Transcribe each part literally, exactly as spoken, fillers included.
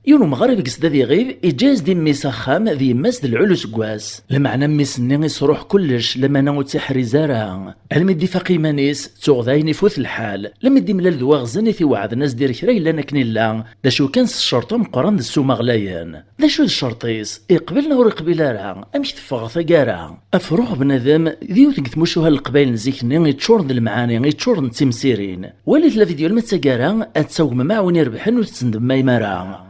Yiwen umɣar ibges-d ad iɣib, iǧǧa-yas-d i mmi-s axxam d yemma-s d lɛul useggas. Lameɛna mmi-s-nni isruḥ kullec, lamana ur tt-iḥriz ara. Almi d-ifaq iman-is, tuɣ d ayen ifut lḥal. Almi d-imlal d waɣzen i t-iweɛden as-d-irr kra yellan akken illa, d acu kan s ccerṭ ameqqran d ssuma ɣlayen. D acu d ccerṭ-is? Iqbel neɣ ur iqbil ara? Amek teffeɣ taggara? Afrux bnadem d yiwet deg tmucuha n Leqbayel n zik-nni iččuren d lemɛani, iččuren d timsirin. Walit la vidéo alma d taggara, ad tagmem aɛwin irebḥen ur tettendemmayem ara.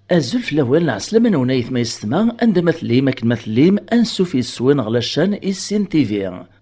Azul fell-awen, ɛeslama-nwen ay aytma yessetma, anda ma tellim, akken ma tellim, ansuf yes-wen ɣer la chaîne Issin T V.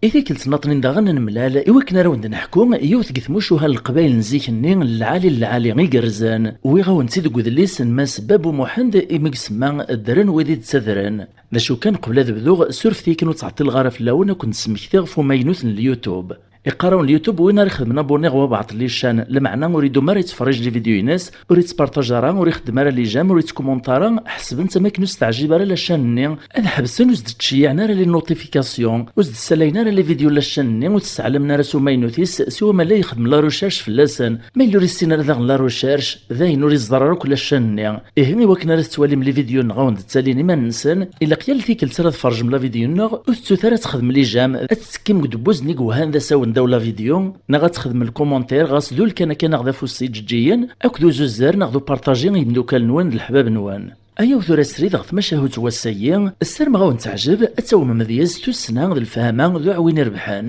I tikkelt nniḍen daɣen nemlal, i wakken ara wen-d-neḥku yiwet deg tmucuha n Leqbayel n zik-nni, n lɛali n lɛali igerrzen, wwiɣ-awen-tt-id deg udlis n Mass Babu Muḥend, imi deg semma ddren wid i d-ttadren. D acu kan, qbel ad bduɣ, surfet-iyi kan ur ttɛeṭṭileɣ ara fell-awen, ad ken-d-smektiɣ ɣef umaynut n YouTube. Iqqar-awen YouTube, win ara ixedmen abonné ɣer wabeɛṭ les chaînes, lameɛna ur idum ara yettferrij les vidéos-ines, ur yettpartaj ara, ur ixeddem ara les j'aime, ur yettkumunṭ ara, ḥesben-tt am akken ur s-teɛjib ara la chaîne-nni, ad ḥebsen ur s-d-ttceyyiɛen ara les notifications, ur s-d-ssalayen ara les vidéos n la chaîne-nni, ur t-sseɛlamen ara s umaynut-is, siwa ma la yexdem la recherche fell-asen. Ma yella ur yessin ara daɣen la recherche, dayen ur iẓer ara akk la chaîne-nni. Ihi, i wakken ara tettwalim les vidéos-nneɣ ad wen-d-ttalin iman-nsen, ilaq yal tikkelt ara tferrjem la vidéo-nneɣ, ur tettut ara ad texdem les j'aime, ad tettekkim deg ubbuz-nni yewhan d asawen ddaw la vidéo, neɣ ad texdem le commentaire, ɣas d ul kan akka neɣ d afus iǧeǧǧigen, akked uzuzzer neɣ d upartaji i yimdukal-nwen d leḥbab-nwen. Ayaw tura srid ɣer tmacahut n wass-agi, ssarmeɣ ad wen-teɛjeb, ad tawmem deg-s tussna d lefhama d uɛwin irebḥen.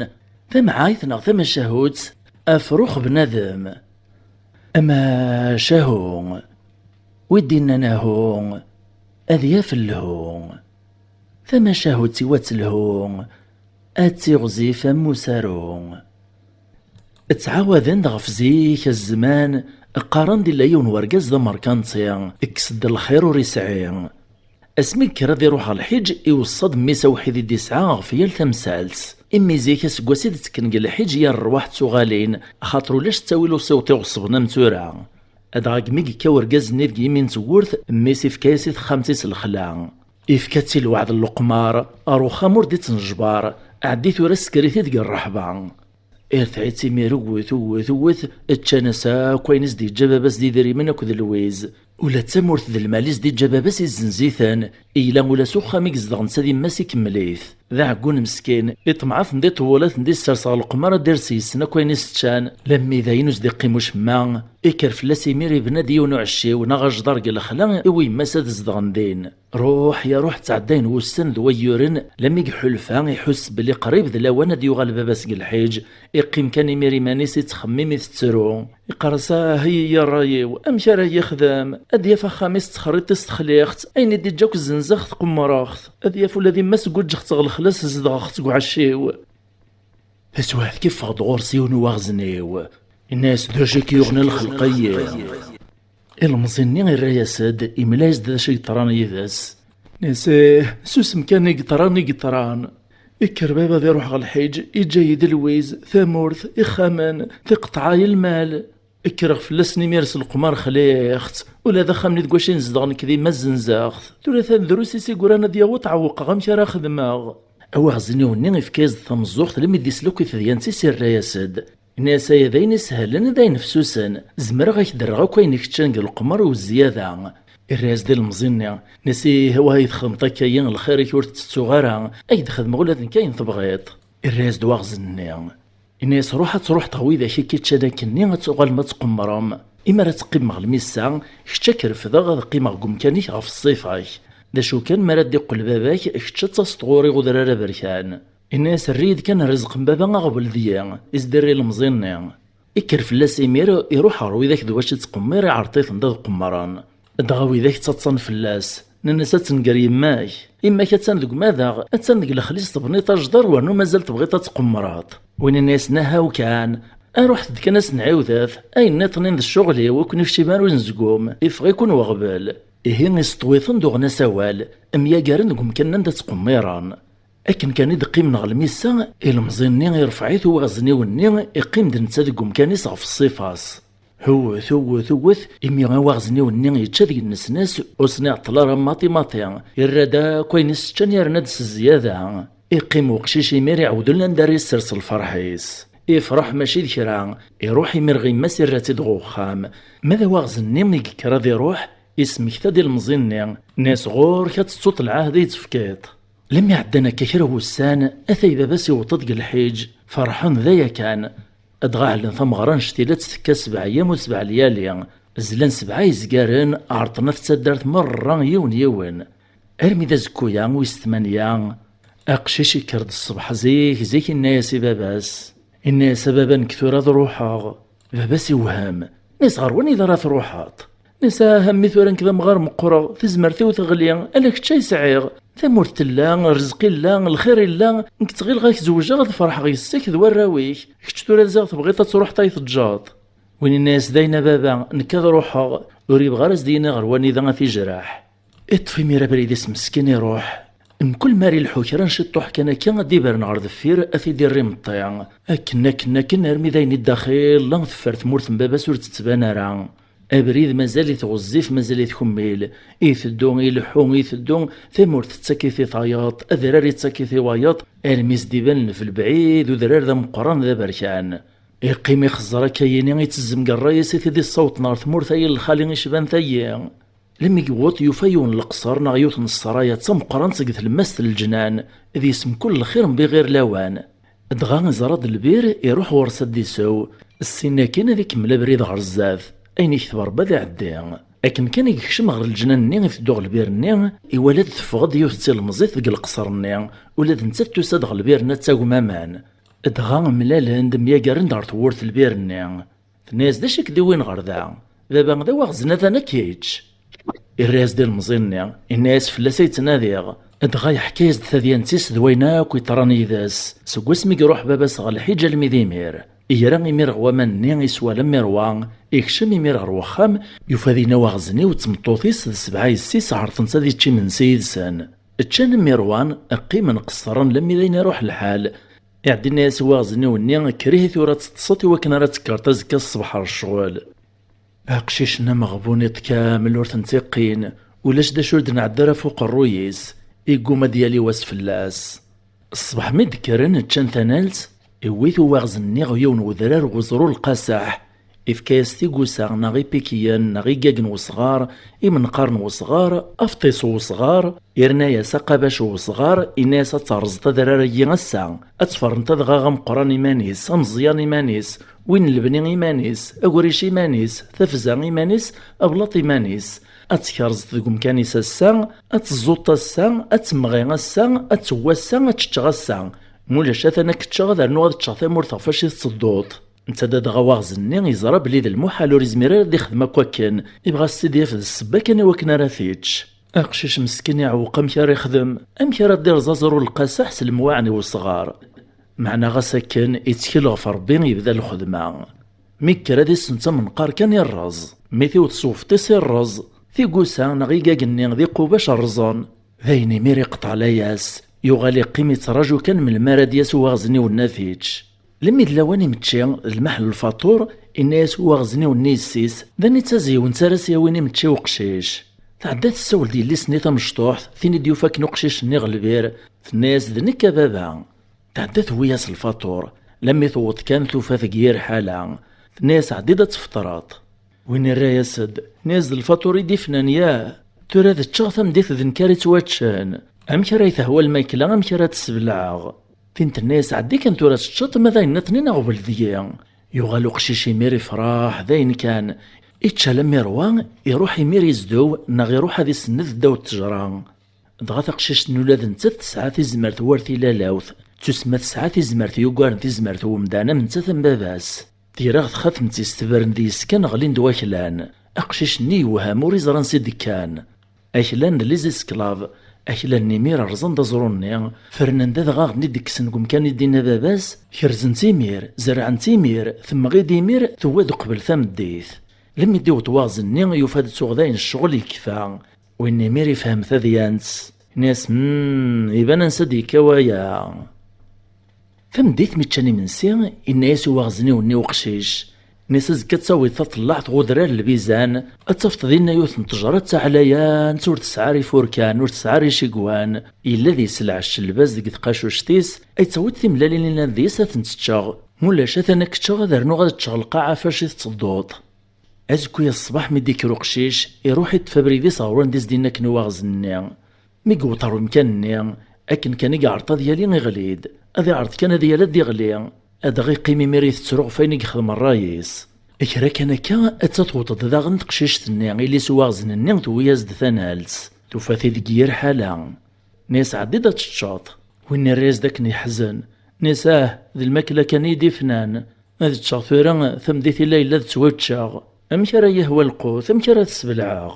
Tamɛayt neɣ tamacahut, afrux bnadem. Amacahu, wi d-innan ahu, ad yaf lhu. Tamacahut-iw ad telhu, ad tiɣzif am usaru. Ttɛawaden-d ɣef zik, zzman, qqaren-d illa yiwen wergaz d amerkanti, kkes-d lxir ur isɛi. Asmi yekker ad iruḥ ɣer lḥiǧ, iweṣṣa-d mmi-s awḥid i d-isɛa ɣef yal tamsalt. Imi zik aseggas i d-ttekken deg lḥiǧ yir rrwaḥ d tuɣalin, axaṭer ulac ttawil usiweṭ iɣeṣben am tura. Dɣa deg mi yekka urgaz-nni deg yimi n tewwurt, mmi-s ifka-yas i texxamt-is lexla. Ifka-tt i lweɛd n leqmar, ar uxxam ur d-ittnejbar, ɛeddi tura ssker-it-id deg rreḥba. Irteɛ-itt imir uwet, uwet, uwet, ččan-as akk ayen i s-d-yeǧǧa baba-s d idrimen akked lwiz. Ula d tamurt d lmal i s-d-iǧǧa baba-s izzenz-iten, yella ula s uxxam i yezdeɣ netta d yemma-s ikemmel-it. D aɛeggun meskin, iṭmeɛ ad ten-d-iṭewwel, ad ten-d-issers ɣer leqmar, ad d-ires yes-sen akk ayen i s-ččan, lammi dayen ur s-d-iqqim ucemma. Ikker fell-as imir ibna-d yiwen uɛecciw neɣ ajḍar deg lexla i yemma-s ad zedɣen din. Ruḥ ya ruḥ, ttɛeddayen wussan d wayyuren, lammi iḥulfa, iḥuss belli qrib d lawan ad yuɣal baba-s deg lḥiǧ. Iqqim kan imir iman-is, ittxemmim, itettru. Iqqar-as: "Ah, ay ya ṛṛay-iw, amek ara yexdem? Ad yaf axxam-is d texriṭ-is texliɣ-tt, ayen i d-iǧǧa akk zzenzeɣ-t, qemmreɣ-t. Ad yaf ula d yemma-s guǧǧeɣ-tt ɣer lexla-s, zedɣeɣ-tt deg uɛecciw." Taswiɛt kan iffeɣ-d ɣur-s yiwen n uwaɣezniw. Inna-yas: "D acu i k-yuɣen a lxelq-ayi?" Ilemẓi-nni irra-yas-d, imla-yas-d d acu i yeḍran yid-s. Inna-yas: "Ih, susem kan, i yeḍran, i yeḍran." Ikker baba ad iruḥ ɣer lḥiǧ, iǧǧa-yi-d lwiz, tamurt, ixxamen, tiqeṭɛa i lmal. Kkreɣ fell-asen imir s leqmar, xliɣ-t. Ula d axxam-nni deg wacu i nezdeɣ nekk d yemma-s zzenzeɣ-t. Tura atan drus i s-igran ad yaweḍ, ɛewqeɣ, amek ara xedmeɣ? Awaɣezniw-nni ifka-yas-d tameẓẓuɣt, lemmi d-isla akk i tedyant-is, irra-yas-d. Inna-yas: "Aya d ayen isehlen, d ayen fessusen. Zemreɣ ad ak-d-rreɣ akk ayen i keččan deg leqmar u zzyada." Irra-yas-d ilemẓi-nni. Inna-yas: "Ih, awah, i txedmeḍ akka-yi, lxir-ik ur t-ttettuɣ ara. Ad ak-d-xedmeɣ ula d nekk ayen tebɣiḍ." Irra-yas-d waɣzen-nni. Inna-yas: "Ruḥ ad truḥeḍ ɣer widak i k-iččan akkenni, ad tuɣalem ad tqemmrem. Imi ara teqqimem ɣer lmissa, kečč ad k-refdeɣ, ad qqimeɣ deg umkan-ik ɣef ṣṣifa-k. D acu kan, mi ara d-iqqel baba-k, kečč ad taseḍ ɣur-i udrar aberkan." Inna-yas: "Err-iyi-d kan rrezq n baba aɣbel deg-i." Izder ilemẓi-nni. Ikker fell-as imir, iruḥ ɣer widak d wacu i ttqemmir, iɛreḍ-iten-d ad qemmren. Dɣa widak ttaḍsan fell-as, nnan-as: "Attan gar yemma-k. Yemma-k attan deg umadaɣ, attan deg lexli-s tebniḍ ajḍar, wernu mazal tebɣiḍ ad tqemmreḍ." Win inna-yasen: "Ahaw kan, aruḥet-d kan ad s-nɛiwdet, ayen nniḍen d ccɣel-iw, ur ken-ikcim ara unezgum, iffeɣ-iken weɣbel." Ihi iseṭṭwiṭen-d uɣen-as awal, myagaren deg umkan anda ttqemmiren. Akken kan i d-qqimen ɣer lmissa, ilemẓi-nni irfeɛ-it uwaɣezniw-nni, iqqim-d netta deg umkan-is ɣef ṣṣifa-s. Hewwet, hewwet, hewwet, imi awaɣezniw-nni yečča deg-nnes, ur sen-iɛeṭṭel ara maṭi maṭi, irra-d akk ayen i s-ččan, yerna-d s zzyada. Iqqim uqcic imir iɛewdel anda ara yessers lferḥ-is. Ifreḥ mačči d kra, iruḥ imir ɣ yemma-s, irra-tt-id ɣer uxxam. Ma d awaɣez-nni i yekker ad iruḥ, ismekta-d ilemẓi-nni, nni-as: "Ɣur-k ad tettuḍ lɛahd i yi-d-tefkiḍ." Lemmi ɛeddan akka kra n wussan, atay baba-s iweṭṭ-d deg lḥiǧ, ferḥen d aya kan. Dɣa ɛellen tameɣra n cctila ad tekka sebɛa yyam u sebɛa lyali. Zlan sebɛa yezgaren, ɛerḍen at taddart merra yiwen yiwen. Armi d azekku-ya wis tmanya, aqcic ikker-d ṣṣbeḥ zik zik, inna-yas i baba-s. Inna-yas: "A baba, nekk tura ad ruḥeɣ." Baba-s iwhem. Nni-as: "Ɣer wanida ara truḥeḍ?" Nni-as: "Ah, a mmi, tura nekk d amɣar meqqreɣ, tazmert-iw teɣli, ala kečč ay sɛiɣ. Tamurt tella, rrezq illa, lxir illa, nekk ttɣileɣ ad k-zewjeɣ, ad ferḥeɣ yes-k d warraw-ik. Kečč tura ziɣ tebɣiḍ ad truḥeḍ ay teǧǧeḍ?" Win inna-yas: "Dayen a baba, nekk ad ruḥeɣ." Ur yebɣi ara ad s-d-yini ɣer wanida ad t-ijreḥ. Iṭṭef imir abrid-is meskin, iruḥ. Mkul mi ara ilḥu kra n ciṭṭuḥ kan akka, ad d-ibren ɣer deffir, ad t-id-irr imeṭṭi. Akken, akken, akken, armi d ayen i ddaxil, teffer tmurt n baba-s ur d-tettban ara. Abrid mazal-it ɣezzif, mazal-it kemmil. Iteddu, ileḥḥu, iteddu, tamurt tettak-it i tayeḍ, adrar yettak-it i wayeḍ, armi s-d-iban lbelbɛid udrar d ameqqran d aberkan. Iqqim ixezzer akka yini, ittezzem deg ṛṛay-is i t-id-issawṭen ɣer tmurt-ayi n lxali icban tayi. Lemmi yewweḍ, yufa yiwen n leqṣer neɣ yiwet n ṣṣraya d tameqqrant deg tlemmast n leǧnan, d yis mkul lxir n biɣir lawan. Dɣa iẓra-d lbir, iruḥ ɣur-s ad d-isew, ssin akin ad ikemmel abrid ɣer zdat, ayen ikteb Ṛebbi ad iɛeddi. Akken kan i yekcem ɣer leǧnan-nni iteddu ɣer lbir-nni, iwala-d teffeɣ-d yiwet d tilemẓit deg leqṣer-nni, ula d nettat tusa-d ɣer lbir-nni ad tagem aman. Dɣa mlalen-d, myagaren-d ɣer tewwurt n lbir-nni. Tenna-yas: "D acu i k-d-iwin ɣer da? Baba d awaɣzen atan ad k-yečč." Irra-yas-d ilemẓi-nni, inna-yas: "Fell-as ay ttnadiɣ." Dɣa yeḥka-yas-d tadyant-is d wayen akk yeḍran yid-s, seg wasmi i iruḥ baba-s ɣer lḥiǧ almi d imir. Ira imir ɣer waman-nni, iswa lemmi rwa, ikcem imir ɣer wexxam, yufa din awaɣzen-iw d tmeṭṭut-is d sebɛa yessi-s, ɛerḍen-tt ad yečč imensi yid-sen. Ččan imir wan, qqimen qeṣṣren lemmi d ayen iruḥ lḥal. Iɛeddi inna-yas i waɣzen-iw-nni: "Krih tura ad teṭṭseḍ i wakken ara tekkreḍ azekka ṣṣbeḥ ar ccɣel." Aqcic-nni ameɣbun iṭ kamel ur tent-iqqin, ulac d acu ur d-nɛedda ara ɣef uqerruy-is, igguma ad yali wass fell-as. Ṣṣbeḥ mi d-kkren, ččan tanalt, iwwi-t uwaɣzen-nni ɣer yiwen wedrar n weẓru lqaseḥ, ifka-yas tigusa neɣ ipikiyen neɣ igag n wesɣar, imenqar n wesɣar, afṭis n wesɣar, irna-yas aqabac n wesɣar, inna-yas: "Ad terẓeḍ adrar-agi ass-a, ad tferneḍ adɣaɣ ameqqran iman-is, ameẓyan iman-is, win n lebni iman-is, agric iman-is, tafza iman-is, ablaṭ iman-is. Ad tkerẓeḍ deg umkan-is ass-a, ad teẓẓuḍ ass-a, ad temɣi ass-a, ad teww ass-a, ad teččeɣ ass-a. Mulac atan ad k-ččeɣ, ad rnuɣ ad ččeɣ tamurt ɣef wacu i tettedduḍ." Netta d adɣaɣ waɣzen-nni yeẓra belli d lmuḥal, ur izmir ara ad ixdem akk akken, ibɣa s-tt-id-yaf d ssebba kan i wakken ara t-yečč. Aqcic meskin iɛewweq amek ara ixdem, amek ara d-irẓ aẓru lqaseḥ s lemwaɛen i wesɣar. Meɛna ɣas akken, ittkel ɣef Ṛebbi, yebda lxedma. Mi yekker ad isent amenqar kan irreẓ, mi tiweḍ s ufṭis irreẓ, tigusa neɣ igag-nni d iqubac rrẓen. D ayen imir iqeṭɛen layas, yuɣal iqqim ittraǧu kan melmi ara d-yas uwaɣzen-iw-nni ad t-yečč. Lemmi d lawan imečči, d lmaḥ n lfaṭur, inna-yas uwaɣzen-iw-nni i yessi-s: "D anita ziwen ara s-yawin imečči i uqcic?" Tɛedda tessawel-d yelli-s-nni tamecṭuḥt, tin i d-yufa akken uqcic-nni ɣer lbir, tenna-yas: "D nekk a baba." Tɛedda tewwi-yas lfaṭur, lammi tewweḍ kan tufa-t deg yir ḥala. Tenna-yas: "Ɛeddi-d ad tfeṭreḍ." Win irra-yas-d, tenna-yas: "D lfaṭur i d-ifnan, yah? Tura ad ččeɣ tameddit d nekk ara yettwaččen. Amek ara yi-tehwa lmakla, amek ara tt-sbelɛeɣ?" Tin tenna-yas: "Ɛeddi kan tura ad teččeḍ, ma d ayen nniḍen aɣbel deg-i." Yuɣal uqcic imir ifreḥ d ayen kan. Ičča lemmi rwa, iruḥ imir izdew, neɣ iruḥ ad isenned ddaw ttejra. Dɣa taqcict-nni ula d nettat tesɛa tizmert war tilalawt, tusemma tesɛa tizmert yugaren tizmert n umdan am nettat am baba-s. Tira ɣer texxamt-is, tebren deg-s kan ɣlin-d waklan. Aqcic-nni yewhem, ur iẓri ansi d-kkan. Aklan d les esclaves. Aklan-nni imir rẓan-d aẓru-nni, fernen-d adɣaɣ-nni d-kksen deg umkan i d-inna baba-s, kerzen-tt imir, zerɛen-tt imir, temɣi-d imir, tewwa-d uqbel tameddit. Lemmi d-iweḍ waɣzen-nni, yufa-d tuɣdayen ccɣel yekfa. Win imir ifhem tadyant, yenna-yas: "Hmm, iban ansa d-yekka waya." Tameddit mi ččan imensi, yenna-yas uwaɣzen-iw-nni uqcic: Nni-as azekka ad tawiḍ taṭellaɛt ɣ udrar n lbizan, ad tafeḍ dinna yiwet n ttejra d taɛlayant, ur tesɛi ara ifurkan, ur tesɛi ara icigwan. Yella deg-s lɛecc lbaz deg tqacuct-is, ay ttawiḍ timellalin-inna deg-s ad tent-ččeɣ. Mulac atan ad k-ččeɣ, ad rnuɣ ad ččeɣ lqaɛa fac i tettedduḍ. Azekka-ya ṣṣbeḥ mi d-ikker uqcic, iruḥ iṭṭef abrid-is ɣer wanda i s-d-inna akken uwaɣzen-nni. Mi yewweḍ ɣer umkan-nni, akken kan i iɛreḍ ad yali iɣli-d. Ad iɛreḍ kan ad yali ad d-iɣli. Ad aɣ-iqqim imir i tettru ɣef wayen i yexdem ṛṛay-is. Kra kan akka, atta tewweḍ-d daɣen teqcict-nni, yelli-s uwaɣzen-nni tewwi-yas-d tanalt. Tufa-t-id deg yir ḥala. Nni-as ɛeddi-d ad teččeḍ. Win irra-yas-d akken yeḥzen. Nni-as ah, d lmakla kan i yi-d-ifnan. Ad ččeɣ tura, tameddit illa yella ad ttwaččeɣ. Amek ara yihwa lqut, amek ara t-sbelɛeɣ?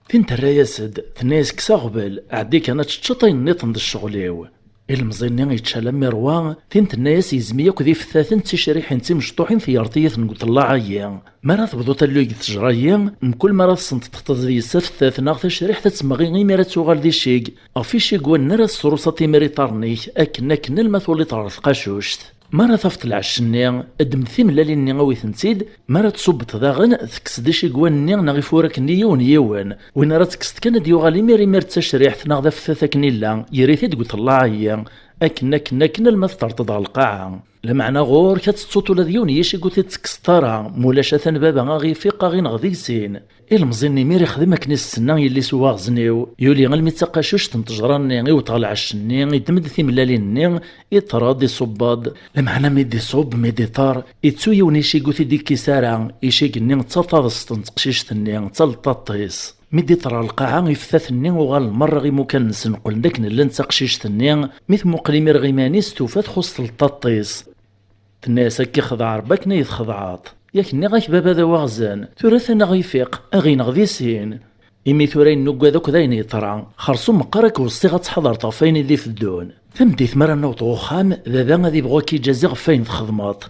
Tin terra-yas-d, tenna-yas kkes aɣbel, ɛeddi kan ad teččeḍ ayen nniḍen d ccɣel-iw. Ilemẓi-nni yečča alammi rwa, tin tenna-yas yezmi akk d ifettaten d ticriḥin d timecṭuḥin teyreḍ-iyi-ten deg uṭellaɛ-agi. Mi ara tebḍu talluy deg ttejra-yi, mkul mi ara tessenṭeṭṭeḍ deg-s afettat neɣ tacriḥt ad temɣi imir ad tuɣal d icig. Ɣef icigwan-nni ara tesrusaḍ imir iṭarren-ik, akken akken alma tuliḍ ɣer tqacuct. Mi ara tafeḍ lɛecc-nni, ddem timellalin-nni awi-tent-id, mi ara tṣubbeḍ daɣen, tekkes-d icigwan-nni neɣ ifurak-nni yiwen yiwen, win ara tekkseḍ kan ad d-yuɣal imir imir d tacriḥt neɣ d afettat akken illa, yerr-it-id deg uṭellaɛ-agi, akken akken akken alma teṭṭerḍeḍ ɣer lqaɛa. Lameɛna ɣur-k ad tettuḍ ula d yiwen n yicigu ur t-id-tekkseḍ ara, mulac atan baba a ɣ-ifiq a ɣ-ineɣ deg sin. Ilemẓi-nni imir ixdem akken i s-tenna yelli-s uwaɣzen-iw, yuli almi d taqacuct n ttejra-nni, iwweḍ ɣer lɛecc-nni, iddem-d timellalin-nni, iṭṭer-d, iṣubb-d. Lameɛna mi d-iṣubb, mi d-iṭṭer, ittu yiwen icigu ur t-id-ikkis ara, icig-nni d taṭaḍest n teqcict-nni, d taleṭṭaṭ-is. Mi d-iṭṭer ɣer lqaɛa, iftat-nni uɣalen merra imukan-nsen qqlen d akken llan d taqcict-nni, mi tmuqel imir ɣer iman-is tufa txuṣṣ tleṭṭaṭ-is. Tenna-yas akka ixdeɛ Rebbi akken ay txedɛeḍ. Yak nniɣ-ak baba d awaɣzen, tura atan a ɣ-ifiq, a ɣ-ineɣ di sin. Imi tura ayen nuggad akk d ayen yeḍra, xersum meqqar ad k-weṣṣiɣ ad tḥadreḍ ɣef wayen i d-iteddun. Tameddit mi ara naweḍ ɣer uxxam, baba ad ibɣu ad k-iǧazi ɣef wayen txedmeḍ.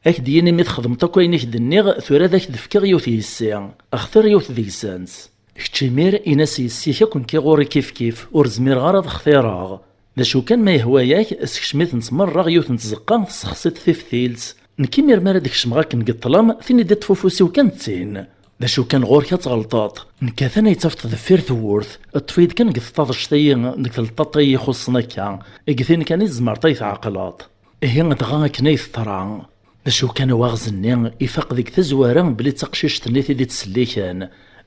Ad k-d-yini mi txedmeḍ akk ayen i k-d-nniɣ, tura ad ak-d-fkeɣ yiwet yessi, xtir yiwet deg-sent. Kečč imir, in-as yessi-k akk nekki ɣur-i kifkif, ur zmireɣ ara ad xtireɣ. D acu kan ma yehwa-yak, sekcem-itent merra ɣer yiwet n tzeqqa, tessexsiḍ tiftilt. Nekk imir mi ara d-kecmeɣ akken deg ṭṭlam, tin i d-iṭṭef ufus-iw kan d tin. D acu kan ɣur-k ad tɣelṭeḍ. Nekk atan ay ttafeḍ deffir tewwurt, ṭṭef-iyi-d kan deg tṭaḍect-ayi, deg tleṭṭaṭ-ayi ixuṣṣen akka, deg tin kan i tzemreḍ ay tɛeqleḍ. Ihi dɣa akken ay teḍra. D acu kan awaɣez-nni ifaq deg tazwara belli d taqcict-nni i t-id-ittselliken.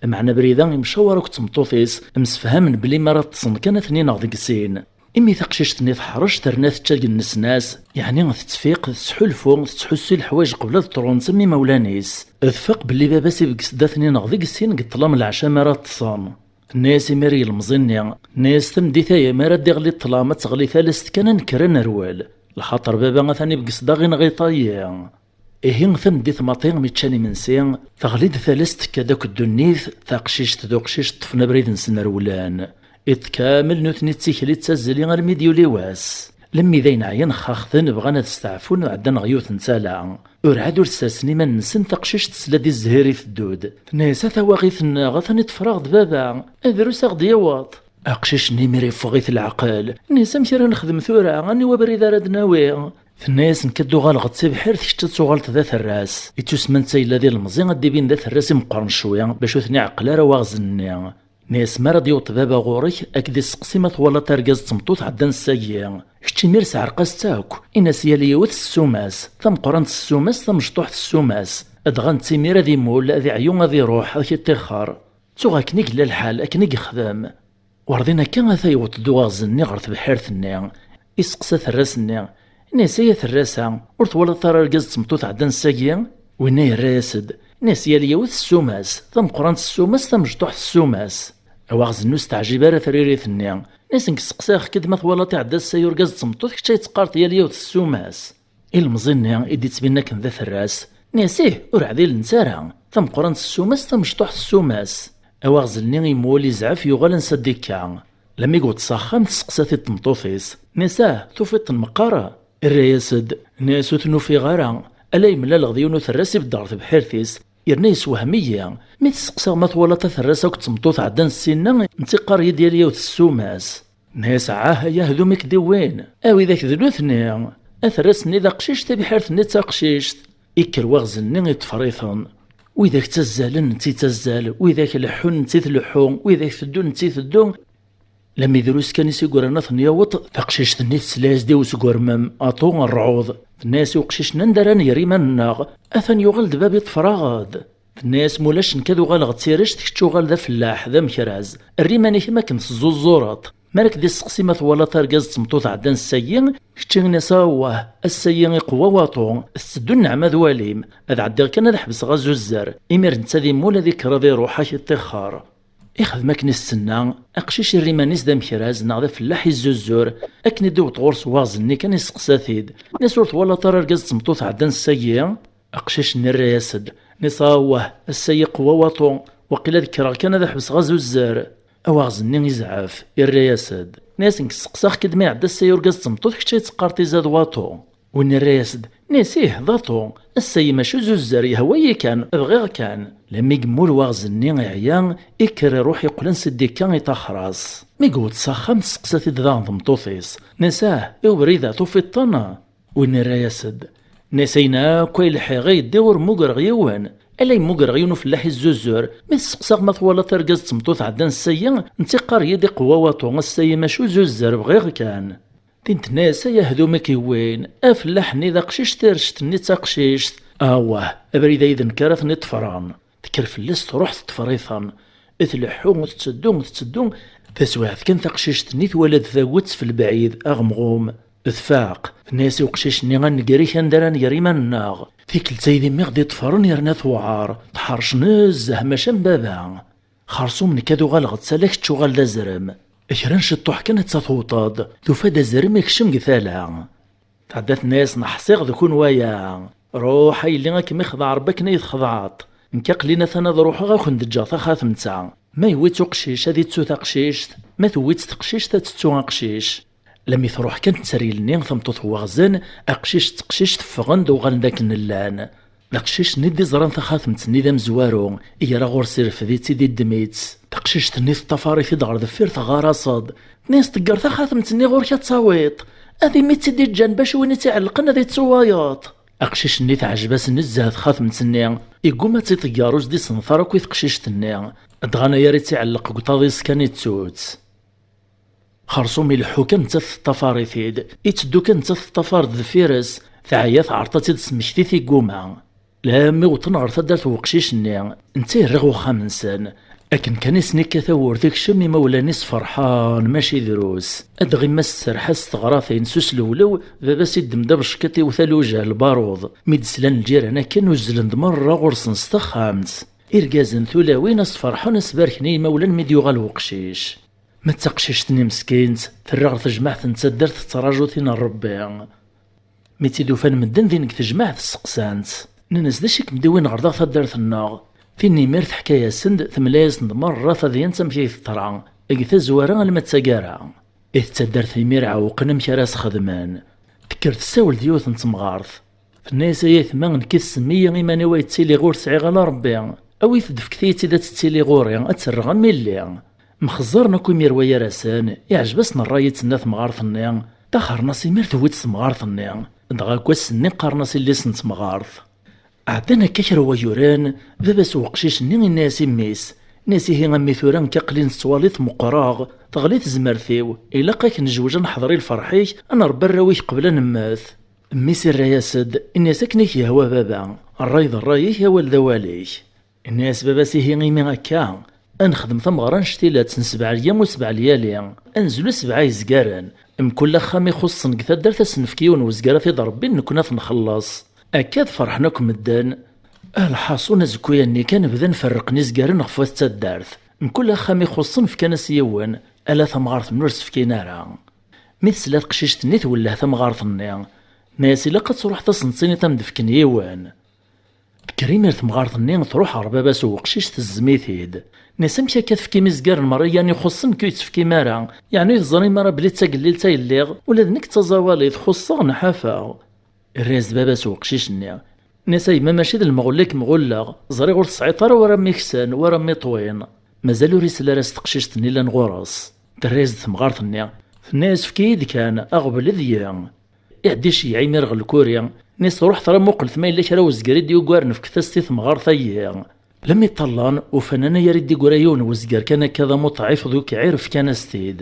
Meɛna abrid-a imcawar akked tmeṭṭut-is, msefhamen belli mi ara ṭṭsen kan ad ten-ineɣ deg sin. Imi taqcict-nni teḥṛec terna tečča deg nnesnas, yeɛni tettfiq, tettḥulfu, tettḥussu i leḥwayeǧ qbel ad ṭṭrun am imawlan-is. Tfaq belli baba-s ibegges-d ad ten-ineɣ deg sin deg ṭṭlam leɛca mi ara ṭṭsen. Tenna-yas imir i yilemẓi-nni, tenna-yas tameddit-aya mi ara d-iɣli ṭṭlam ad teɣli talast kan ad nekker ad nerwel. Lxaṭer baba atan ibegges-d ad ɣ-ineɣ iṭ-ayi. Ihi tameddit maḍi mi ččan imensi, teɣli-d talast tekka-d akk ddunit, taqcict d uqcic ṭṭfen abrid-nsen rewlen. Iḍ kamel nutni d tikli d tazzli armi d-yuli wass. Lemmi d ayen ɛyan xaxten bɣan ad steɛfun ɛeddan ɣer yiwet n tala. Urɛad ur ssersen iman-nsen taqcict tesla-d i zzhir iteddud. Tenna-yas a tawaɣit-nneɣ atan iṭṭefraɣ-d baba, drus a ɣ-d-yaweḍ. Aqcic-nni imir iffeɣ-it leɛqel. Nni-as amek ara nexdem tura, aniwa abrid ara d-nawi? Tenna-yas nekk ad d-uɣaleɣ d tibḥirt kečč ad tuɣaleḍ d aterras. Ittusma netta yella d ilemẓi ad d-ibin d aterras imeqqren cwi bac ur ten-iɛeqqel ara waɣzen-nni. Nni-as mi ara d-yaweḍ baba ɣur-k ad k-d-isteqsi ma twalaḍ argaz d tmeṭṭut ɛeddan ssagi. Kečč imir sɛerq-as-tt akk. In-as yal yiwet s ssuma-s, tameqqrant s ssuma-s, tamecṭuḥt s ssuma-s. Dɣa netta imir ad imul, ad iɛyu, ad iruḥ, ad k-iṭixxer. Ttuɣ akken i yella lḥal, akken i yexdem. Werḍin akka ata yewweḍ-d uɣerzen-nni ɣer tebḥirt-nni. Iseqsa aterras-nni, nni-as ay aterras-a, ur twalaḍ ara argaz d tmeṭṭut ɛeddan ssagi? Winna yerra-yas-d, nni-as yal yiwet s ssuma-s, tameqqrant s ssuma-s, tamecṭuḥt s ssuma-s. Awaɣzen-nni ur s-teɛjib ara tririt-nni, nni-as nekk sseqsayeɣ-k-id ma twalaḍ iɛedda ssay urgaz d tmeṭṭut, kečč ay teqqareḍ yal yiwet s ssuma-s. Ilemẓi-nni i d-ittbinen akken d aterras, nni-as ih, ur ɛdilent ara, tameqqrant s ssuma-s, tamecṭuḥt s ssuma-s. Awaɣzel-nni imul izɛef yuɣal ansa d-ikka. Lami yewweḍ s axxam testeqsa-t-id tmeṭṭut-is, nni-as ah, tufiḍ-ten meqqar? Irra-yas-d, nni-as ur ten-ufiɣ ara, ala yemlaleɣ d yiwen uterras ibedd ɣer tebḥirt-is, yerna yessewhem-iyi, mi t-sseqsaɣ ma twalaḍ aterras akked tmeṭṭut ɛeddan ssinna, netta iqqar-iyi-d yal yiwet s ssuma-s. Nni-as ah, ay ahdum i k-d-iwwin, a widak d nutni, aterras-nni d aqcic, tibḥirt-nni d taqcict. Ikker waɣzen-nni iṭṭfer-iten. Widak ttazzalen, netta ittazzal, widak leḥḥun, netta itleḥḥu, widak teddun, netta iteddu. Lammi drus kan i s-igran ad ten-yaweḍ, taqcict-nni tesla-yas-d i usgermem, aṭu, rrɛuḍ. Tenna-yas i uqcic-nni: "Anda ara nger iman-nneɣ? Atan yuɣal-d bab iṭṭfer-aɣ-d." Tenna-yas: "Mulac, nekk ad uɣaleɣ d tirect, kečč uɣal d afellaḥ, d amekraz. Err iman-ik am akken teẓẓuẓẓureḍ. Mi ara k-d-isteqsi ma twalaḍ argaz d tmeṭṭut ɛeddan ssagi, kečč ini-as: 'Awah, ass-agi iqewwa waṭu, tetteddu nneɛma ad walim, ad ɛeddiɣ kan ad ḥebseɣ azuzzer, imir netta ad immul ad ikker ad iruḥ ad k-iṭṭixxer.'" Ixdem akken i s-tenna, aqcic irra iman-is d amekraz neɣ d afellaḥ izzuzzur, akken i d-iwweḍ ɣur-s waɣzen-nni kan isteqsa-t-id: "Nnas ur twalaḍ ara argaz d tmeṭṭut ɛeddan ssagi?" Aqcic-nni irra-yas-d, nnas: "Awah, ass-a iqewwa waṭu, waqila ad kkreɣ kan ad ḥebseɣ azuzzer." Awaɣzen-nni izɛef, irra-yas-d, nnas: "Nekk sseqsaɣ-k-id ma iɛedda ass-a urgaz d tmeṭṭut, kečč ay teqqareḍ izad waṭu." Win irra-yas-d, nnas: "Ih, d aṭu, ass-a mačči azuzzer, yehwa-yi kan, bɣiɣ kan." Lammi yemmul waɣzen-nni iɛya, ikker iruḥ iqqel ansi d-ikka iṭaxer-as. Mi yewweḍ s axxam tesseqsa-t-id daɣen tmeṭṭut-is, nnas: "Ah, i ubrid-a tufiḍ-ten?" Win irra-yas-d, nnas: "Ayen akk ay lḥiɣ ay ddiɣ ur mmugreɣ yiwen. Ala yemmugreɣ yiwen ufellaḥ izzuzzur, mi t-sseqsaɣ ma twalaḍ argaz d tmeṭṭut ɛeddan ssagi, netta iqqar-iyi-d iqewwa waṭu ass-a mačči azuzzer, bɣiɣ kan." Tin tenna-yas: "Ay ahdum i k-yewwin, afellaḥ-nni d aqcic, tirect-nni d taqcict. Awah, abrid-a yid-neɣ ara ten-iṭṭfren." Tekker fell-as truḥ teṭṭfer-iten. Tleḥḥu, tetteddu, tetteddu. Taswiɛt kan taqcict-nni twala-d tagut f lebɛid, aɣemɣum. Tfaq. Tenna-yas i uqcic-nni: "A nnger-ik anda ara nger iman-nneɣ. Tikkelt-a d immi ɣ-d-iṭṭfren yerna tewɛer. Tḥerc nezzeh maca am baba." Xersum nekk ad uɣaleɣ d tala, kečč uɣal d azrem. Kra n ciṭṭuḥ kan atta tewṭeḍ, tufa-d azrem ikcem deg tala. Tɛedda tenna-yas: "Neḥṣiɣ d kunwi aya. Ruḥ a yelli, ad kem-ixdeɛ Rebbi akken ay txedɛeḍ. Nekk aql-in atan ad ruḥeɣ, ad ken-d-ǧǧeɣ taxatemt-a. Ma yewwi-tt uqcic ad ittu taqcict, ma tewwi-tt teqcict ad tettu aqcic." Lammi truḥ kan tteryel-nni, tameṭṭut n waɣzen, aqcic d teqcict ffɣen-d, uɣalen d akken llan. D aqcic-nni d-iẓran taxatemt-nni d amezwaru, igra ɣur-s, irfed-itt-id, iddem-itt. Taqcict-nni teṭṭafar-it-id ɣer deffir, teɣɣar-as-d. Tenna-yas: "Tegger taxatemt-nni ɣur-k ad tawiḍ. Ad imi tt-id-iǧǧan bac win i tt-iɛellqen ad ittu wayeḍ." Aqcic-nni teɛjeb-as nezzeh txatemt-nni. Igguma ad tt-iṭegger, ur s-d-isenṭer akk i teqcict-nni. Dɣa aya ara tt-iɛelleq deg uṭaḍis kan ittu-tt. Xersum ileḥḥu kan nettat teṭṭafar-it-id, itteddu kan nettat teṭṭafar-d deffir-s, teɛya, tɛerḍ ad tt-id-tesmekti, tigguma. Lammi wwḍen ɣer taddart n weqcic-nni, netta yerra ɣer uxxam-nsen. Akken kan i sen-ikka tawwurt ikcem, imawlan-is ferḥen mačči drus. Adɣi ma s tserreḥ-as s teɣratin s uslewlew, baba-s iddem-d abeckiṭ iwet alujah lbaruḍ. Mi d-slan lǧiran akken uzzlen-d merra ɣur-sen s texxamt. Irgazen tulawin as-ferḥen, as-barken i yimawlan mi d-yuɣal weqcic. Ma d taqcict-nni meskint, terra ɣer tejmaɛt n taddart tettraǧu tin n Rebbi. Mi tt-id-ufan medden din deg tejmaɛt, sseqsan-tt. Nnan-as: "D acu i kem-d-iwin ɣer daɣ taddart-nneɣ?" Tin imir teḥka-yasen-d, temla-yasen-d merra tadyant amek ay teḍra, deg tazwara alma d taggara. It taddart imir ɛewqen amek ara s-xedmen. Tekker tessawel-d yiwet n temɣart. Tenna-yas: "Ay aytma, nekk i tsemmi-yi iman-iw ay ttiliɣ ur sɛiɣ ala Rebbi. Awit-d, fket-iyi-tt-id ad tettili ɣur-i, ad tt-rreɣ am illi." Mxeẓẓren akk imir wa gar-asen, iɛjeb-asen ṛṛay i d-tenna temɣart-nni. Ṭaxren-as imir tewwi-tt temɣart-nni. Dɣa deg wass-nni qqaren-as illi-s n temɣart. Ɛeddan akka kra n wayyuren, baba-s n weqcic-nni yenna-yas i mmi-s, yenna-yas: "Ihi a mmi, tura nekk aql-i nettwaliḍ meqqreɣ, teɣli tezmert-iw, ilaq ad k-nejwej, ad neḥḍer i lferḥ-ik, ad nṛebbi arraw-ik qbel ad nemmet." Mmi-s irra-yas-d, yenna-yas: "Akken i k-yehwa baba, ṛṛay d ṛṛay-ik, awal d awal-ik." Yenna-yas baba-s: "Ihi imi akka, ad nexdem tameɣra n cctilat n sebɛa lyam u sebɛa lyali, ad nezlu sebɛa yezgaren, mkul axxam ixuṣṣen deg taddart ad s-nefk yiwen wezgar ad t-id-rebbin, nekkni ad t-nxelleṣ." Akka ad ferḥen akk medden. Ah, lḥaṣun, azekka-nni kan bdan ferrqen izgaren ɣef wat taddart. Mkul axxam ixuṣṣen fkan-as yiwen, ala tamɣart-nni ur s-fkin ara. Mi tesla teqcict-nni twelleh tamɣart-nni, tenna-yas: "Ilaq ad truḥeḍ ad sen-tiniḍ ad m-d-fken yiwen." Tekker imir temɣart-nni, truḥ ɣer baba-s n weqcic, tezzem-it-id. Tenna-yas: "Amek akka tefkim izgaren merra yan ixuṣṣen, nekk ur yi-tt-tefkim ara? Yeɛni ur teẓrim ara belli d tagellilt ay lliɣ? Ula d nekk d taẓawalit, xuṣṣeɣ, nḥafeɣ." Irra-yas-d baba-s n weqcic-nni, yenna-yas: "A yemma, mačči d lemɣull i kem-ɣulleɣ, ẓriɣ ur tesɛiḍ ara wara m-iksan wara m-iṭwin. Mazal ur isel ara s teqcict-nni llan ɣur-s." Terra-yas-d temɣart-nni, tenna-yas: "Efk-iyi-d kan, aɣbel d yi." Iɛedda iceyyeɛ imir ɣer lkuri, Nni-as: "Ruḥet ara muqlet ma yella kra n uzger i d-yugaren, fket-as-t i temɣart-agi." Lemmi ṭṭallan, ufan anayer i d-iggra yiwen n uzger kan akka d amuṭɛif d ukɛir, fkan-as-t-id.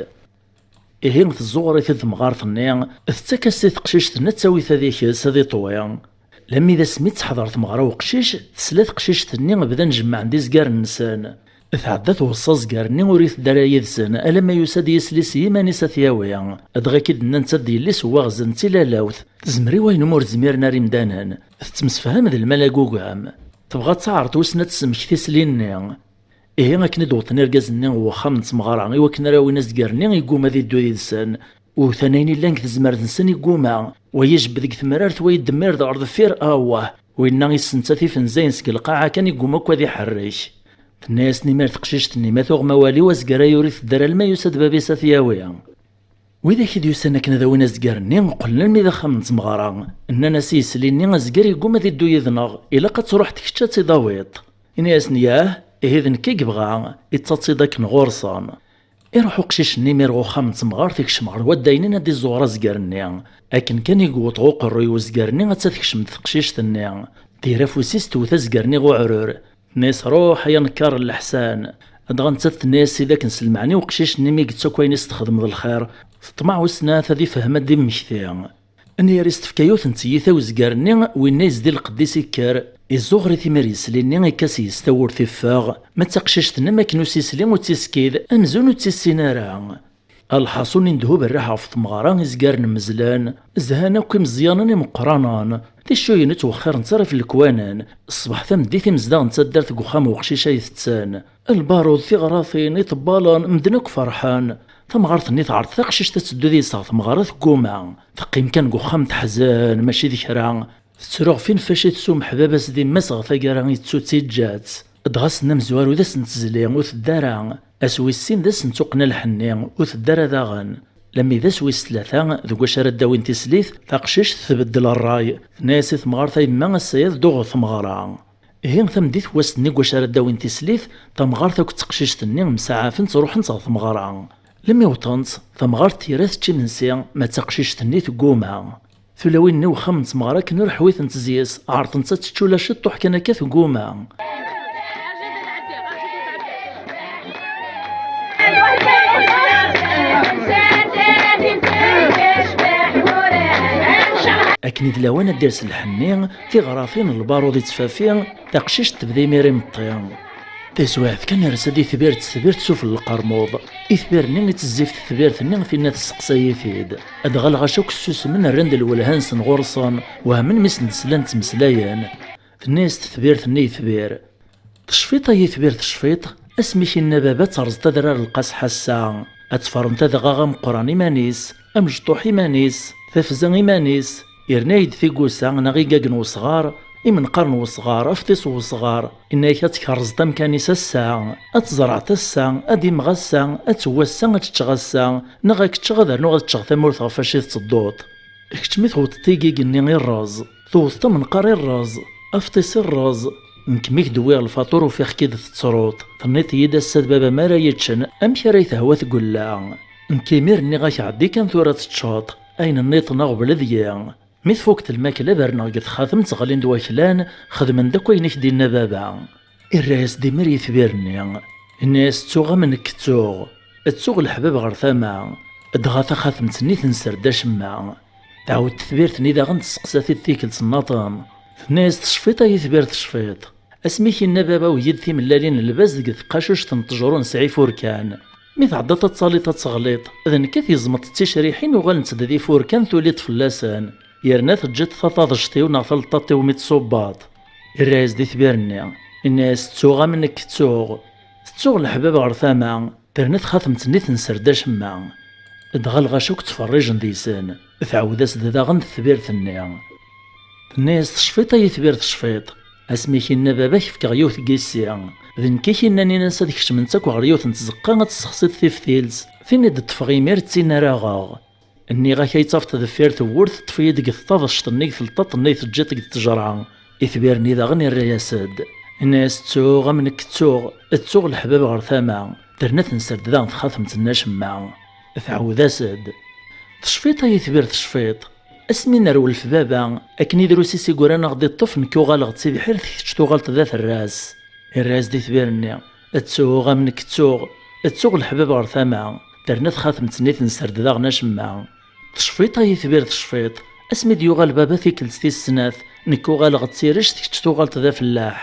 Ihi tezzuɣer-it-id temɣart-nni, tettak-as-t i teqcict-nni ad tawi ta deg-s ad iṭwi. Lemmi d asmi d-teḥḍer tmeɣra uqcic, tesla teqcict-nni bdan jemmɛen-d izgaren-nsen. Tɛedda tweṣṣa azger-nni ur iteddu ara yid-sen, alamma yusa-d yisli s yiman-is ad t-yawi. Dɣa k-id-nnan d yelli-s n waɣzen d tilalawt, tezmer i wayen umi ur zmiren ara imdanen, tettemsefham d lmal agugam. Tebɣa ad taɛreḍ wissen ad tessemkti isli-nni. Ihi akken i d-wwḍen irgazen-nni ɣer uxxam n tmeɣra i wakken ara awin azger-nni, yegguma ad iddu yid-sen. Wwten ayen illan deg tezmert-nsen, yegguma. Wa ijebbed deg temrart, wa yeddemmir-d ɣer deffir, awah! Winna issentat ifenzayen seg lqaɛa kan, yegguma akk ad iḥerrek. Tenna-yasen imir teqcict-nni: "Ma tuɣem awal-iw, azger-a ur iteddu ara alma yusa-d bab-is ad t-yawi." Widak i d-yusan akken ad awin azger-nni qqlen almi d axxam n tmeɣra. Nnan-as i yesli-nni: "Azger yegguma ad iddu yid-neɣ, ilaq ad truḥeḍ kečč ad tt-id-tawiḍ." Ini-asen: "Yah, ihi d nekk i yebɣa." Ittaḍ-tt-id akken ɣur-sen. Iruḥ uqcic-nni imir ɣer uxxam n temɣart, ikcem ɣer waddayen-nni ad d-iẓẓuɣer azger-nni. Akken kan i yewweḍ ɣer uqerruy n uzger-nni, atta tekcem-d teqcict-nni. Tger afus-is, tewwet azger-nni ɣer uɛrur. Tenna-yas: "Ruḥ ay anekkar n leḥsan." Dɣa nettat tenna-yas: "Sidi, akken s lmeɛna-iw uqcic-nni mi yettu akk ayen i s-txedmeḍ lxir, teṭmeɛ wissen ahat ad ifhem ad d-immekti." Nni-as tefka yiwet n tyita i uzger-nni, winna yezdi lqedd-is ikker, izzuɣer-it imir yesli-nni, ikka s-yes tawwurt iffeɣ, ma d taqcict-nni am akken ur s-isli ur tt-iskid, amzun ur tt-issin ara. Lḥaṣun, indehhu berraḥ ɣef tmeɣra, izgaren mmezlen, zhan akk imeẓyanen imeqqranen, ticcuyin ur ttwexxirent ara ɣef lekwanen. Ṣṣbeḥ tameddit, imezdaɣ n taddart deg uxxam n uqcic ay tetten. Lbarud, tiɣratin, iṭebbalen, medden akk ferḥen. Tamɣart-nni tɛerḍ taqcict ad teddu deg-s ɣer tmeɣra, tegguma. Teqqim kan deg uxxam teḥzen, mačči d kra. Tettru ɣef win fac i tessumeḥ baba-s d yemma-s ɣer taggara, yettu-tt, yeǧǧa-tt. Dɣa ass-nni amezwaru d ass n tezli, ur tedda ara. Ass wis sin d ass n tuqqna lḥenni, ur tedda ara daɣen. Lammi d ass wis tlata, deg wacu ara d-awin tislit, taqcict tbeddel ṛṛay. Tenna-yas i temɣart: "A yemma, ass-a ad dduɣ ɣer tmeɣra." Ihi tameddit n wass-nni deg wacu ara d-awin tislit, tamɣart akked teqcict-nni msaɛafent, ruḥent ɣer tmeɣra. Lammi wwḍent, tamɣart tira tečč imensi, ma d taqcict-nni tegguma. Tulawin-nni n uxxam n tmeɣra akken ur ḥwitent zzi-s, ɛerḍent ad tečč ula ciṭṭuḥ kan akka, tegguma. Akken i d lawan ad d-ires lḥenni, tiɣratin, lbarud i ttfafi, taqcict tebda imir imeṭṭi. Taswiɛt kan, rsen-d itbir d tetbirt sufell lqermuḍ. Itbir-nni i tezzift tetbirt-nni, tinna tesseqsay-it-id. Dɣa lɣaci akk ssusmen, rran-d lwelha-nsen ɣur-sen, wehmen mi sen-d-slan ttmeslayen. Tenna-yas tetbirt-nni i yitbir: "Tecfiḍ ay itbir, tecfiḍ? Asmi k-inna baba ad terẓeḍ adrar lqaseḥ ass-a, ad tferneḍ adɣaɣ ameqqran iman-is, amecṭuḥ iman-is, tafza iman-is, yerna-yi-d tigusa neɣ igagen n wesɣar, imenqar n wesɣar, afḍis n wesɣar, inna-yak ad tkerrzeḍ amkan-is ass-a, ad tzerɛeḍ ass-a, ad d-immeɣ ass-a, ad teww ass-a, ad teččeɣ ass-a, neɣ ad k-ččeɣ ad rnuɣ ad ččeɣ tamurt ɣef wacu i tettedduḍ. Kečč mi tewwḍeḍ igigen-nni i rreẓ, tewwḍeḍ amenqar i rreẓ, afḍis i rreẓ, nekk mi k-d-wwiɣ lfaṭur ufiɣ-k-id tettruḍ, tenniḍ-iyi-d ass-a d baba-m ara yeččen, amek ara yetehwa tgella? Nekk imir nniɣ-ak ɛeddi kan tura ad teččeḍ, ayen nniḍen aɣbel deg-i." Mi tfukeḍ lmakla, berneɣ deg texxatemt, ɣlin-d waklan, xedmen-d akk ayen i k-d-inna baba. Irra-yas-d imir yitbir-nni, inna-yas: "Ttuɣ am nekk ttuɣ, ttuɣ leḥbab ɣer tama." Dɣa taxatemt-nni tenser-d acemma. Tɛawed tetbirt-nni daɣen tesseqsa-t-id tikkelt nnaṭen. Tenna-yas: "Tecfiḍ ay itbir, tecfiḍ? Asmi k-inna baba wwey-d timellalin n lbaz deg tqacuct n ṭṭejru nesɛa ifurkan. Mi tɛeddaḍ ad taliḍ ad teɣliḍ, d nekk ad t-yezmeḍ d ticriḥin uɣalent-d d ifurkan tuliḍ fell-asen, yerna teǧǧiḍ taṭaḍect-iw neɣ taleṭṭaṭ-iw mi tṣubbeḍ." Irra-yas-d itbir-nni, inna-yas: "Ttuɣ am nekk ttuɣ, ttuɣ leḥbab ɣer tama." Terna txatemt-nni tenser-d acemma. Dɣa lɣaci akk ttferrijen deg-sen. Tɛawed-as-d daɣen tetbirt-nni. Tenna-yas: "Tecfiḍ ay itbir, tecfiḍ? Asmi k-inna baba-k fkeɣ yiwet n yissi. D nekk i k-innan in-as ad kecment akk ɣer yiwet n tzeqqa ad tessexsiḍ tiftilt. Tin i d-ṭṭfeɣ imir d tin ara aɣeɣ. Nniɣ-ak ay tt-tafeḍ deffir tewwurt, ṭṭef-iyi-d deg tṭaḍect-nni, deg telṭaṭ-nni i teǧǧiḍ deg ttejra." Itbir-nni daɣen irra-yas-d. Inna-yas: "Ttuɣ am nekk ttuɣ, ttuɣ leḥbab ɣer tama." Terna tenser-d daɣen txatemt-nni acemma. Tɛawed-as-d: "Tecfiḍ ay itbir, tecfiḍ? Asmi nerwel f baba, akken i drus i s-igran a ɣ-d-iṭṭef, nekk uɣaleɣ d tibḥirt, kečč tuɣaleḍ d aterras. Irra-yas-d itbir-nni: Ttuɣ am nekk ttuɣ, ttuɣ leḥbab ɣer tama, terna txatemt-nni tenser-d daɣen acemma. Tecfiḍ ay itbir tecfiḍ, asmi d-yuɣal baba tikkelt tis snat, nekk uɣaleɣ d tirect, kečč tuɣaleḍ d afellaḥ.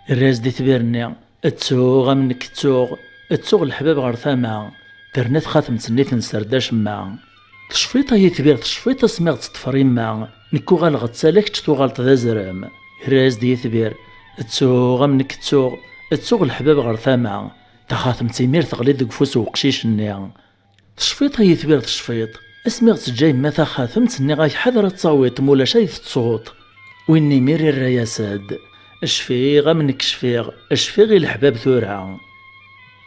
Irra-yas-d itbir-nni: Ttuɣ am nekk ttuɣ, ttuɣ leḥbab ɣer tama, terna txatemt-nni tenser-d acemma. Tecfiḍ ay itbir tecfiḍ, asmi ɣ-tt-teṭṭfer imma, nekk uɣaleɣ d tala, kečč tuɣaleḍ d azrem. Irra-yas-d yitbir: Ttuɣ am nekk ttuɣ, ttuɣ leḥbab ɣer tama, taxatemt imir teɣli deg ufus n uqcic-nni. Tecfiḍ ay itbir tecfiḍ, asmi ɣ-teǧǧa yemma taxatemt, nniɣ-ak ḥader ad tawiḍ, mulac ay tettuḍ. Win imir irra-yas-d: Cfiɣ am nekk cfiɣ, cfiɣ i leḥbab tura.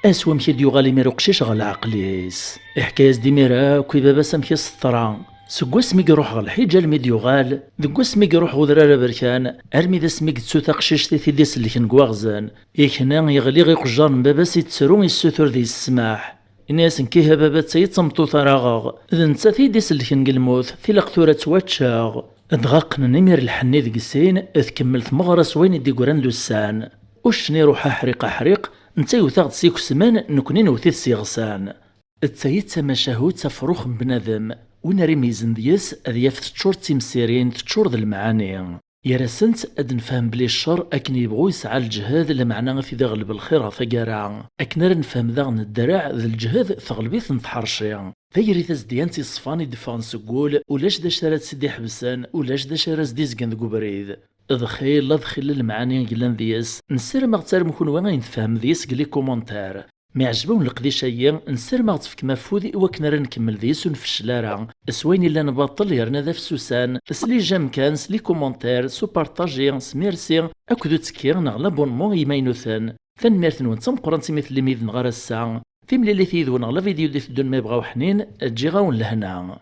Ass wamek i d-yuɣal imir uqcic ɣer leɛqel-is. Iḥka-yas-d imir akk i baba-s amek i s-teḍra. Seg wasmi i iruḥ ɣer lḥiǧ almi d-yuɣal, deg wasmi i iruḥ udrar aberkan, armi d asmi i yettu taqcict i t-id-isellken deg waɣzen, ikna yeɣli iqejjar n baba-s, ittru, issutur deg-s ssmaḥ. Ini-asen: Kiha baba, d tayi d tameṭṭut ara aɣeɣ, d nettat i yi-d-isellken deg lmut, tilaq tura ad ttwaččeɣ. Dɣa qqnen imir lḥenni deg sin, tkemmel tmeɣra s wayen i d-igran d ussan. Uccen iruḥ aḥriq aḥriq, netta yewt-aɣ-d s ikesman, nekkni newt-it s iɣsan. D tayi d tamacahut afrux n bnadem, win ara imeyyzen deg-s ad yaf teččur d timsirin, teččur d lemɛani. Gar-asent ad nefhem belli ccer akken yebɣu yesɛa lǧehd, lameɛna ad t-id-iɣleb lxir ɣer taggara. Akken ara nefhem daɣen ddreɛ d lǧehd teɣleb-iten tḥerci. Tayri tazedyant yeṣfan i d-ffɣen seg wul, ulac d acu ara tt-id-iḥebsen, ulac d acu ara s-d-izgen deg ubrid. D xilla, d xilla lemɛani i yellan deg-s. Nessaram ad ɣ-tarem kunwi ayen tefhem deg-s deg les commentaires. Mi ɛejb-awen leqdic-agi, nessaram ad ɣ-tefkem afud i wakken ara nkemmel deg-s ur nfeccel ara. S wayen illan baṭel yerna d afsusan, s les j'aime kan, s les commentaires, s upartaji, s merci, akked uttekki neɣ l'abonnement i yimaynuten. Tanemmirt-nwen d tameqqrant imi tellim yid-neɣ ar ass-a. Timlilit yid-wen ɣer la vidéo d-iteddun ma yebɣa uḥnin, ǧǧiɣ-awen lehna.